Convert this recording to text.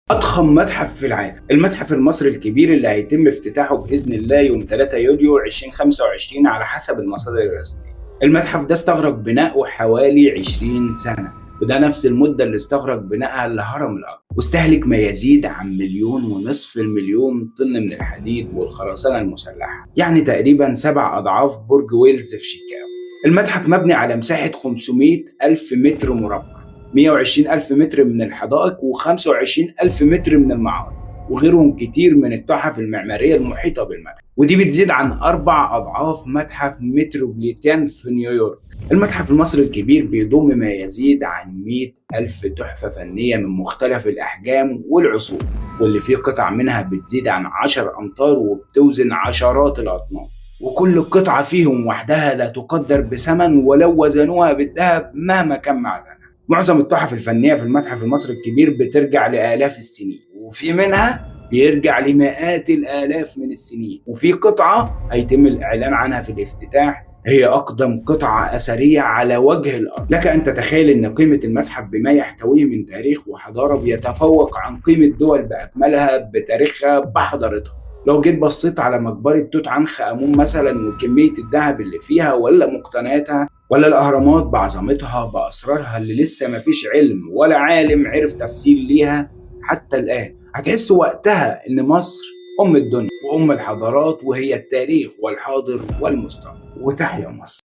أضخم متحف في العالم، المتحف المصري الكبير اللي هيتم افتتاحه بإذن الله يوم 3 يوليو 2025 على حسب المصادر الرسمية. المتحف ده استغرق بناؤه حوالي 20 سنة، وده نفس المدة اللي استغرق بنائها الهرم الأكبر، واستهلك ما يزيد عن 1.5 مليون طن من الحديد والخرسانة المسلحة، يعني تقريبا 7 أضعاف برج ويلز في شيكاغو. المتحف مبني على مساحة 500 ألف متر مربع، 120 ألف متر من الحدائق و25 ألف متر من المعارض وغيرهم كتير من التحف المعمارية المحيطة بالمتحف، ودي بتزيد عن 4 أضعاف متحف متروبوليتان في نيويورك. المتحف المصري الكبير بيضم ما يزيد عن 100 ألف تحفة فنية من مختلف الأحجام والعصور، واللي فيه قطع منها بتزيد عن 10 أمتار وبتوزن عشرات الأطنان، وكل قطعة فيهم وحدها لا تقدر بثمن ولو وزنوها بالذهب مهما كان معدنها. معظم التحف الفنية في المتحف المصري الكبير بترجع لآلاف السنين، وفي منها بيرجع لمئات الآلاف من السنين، وفي قطعة هيتم الإعلان عنها في الافتتاح هي أقدم قطعة أثرية على وجه الأرض. لك أن تتخيل أن قيمة المتحف بما يحتويه من تاريخ وحضارة بيتفوق عن قيمة دول بأكملها بتاريخها بحضارتها. لو جيت بصيت على مقبرة توت عنخ آمون مثلا وكمية الذهب اللي فيها، ولا مقتنياتها، ولا الأهرامات بعظمتها بأسرارها اللي لسه مفيش علم ولا عالم عرف تفسير ليها حتى الآن، هتحس وقتها إن مصر أم الدنيا وأم الحضارات، وهي التاريخ والحاضر والمستقبل. وتحيا مصر.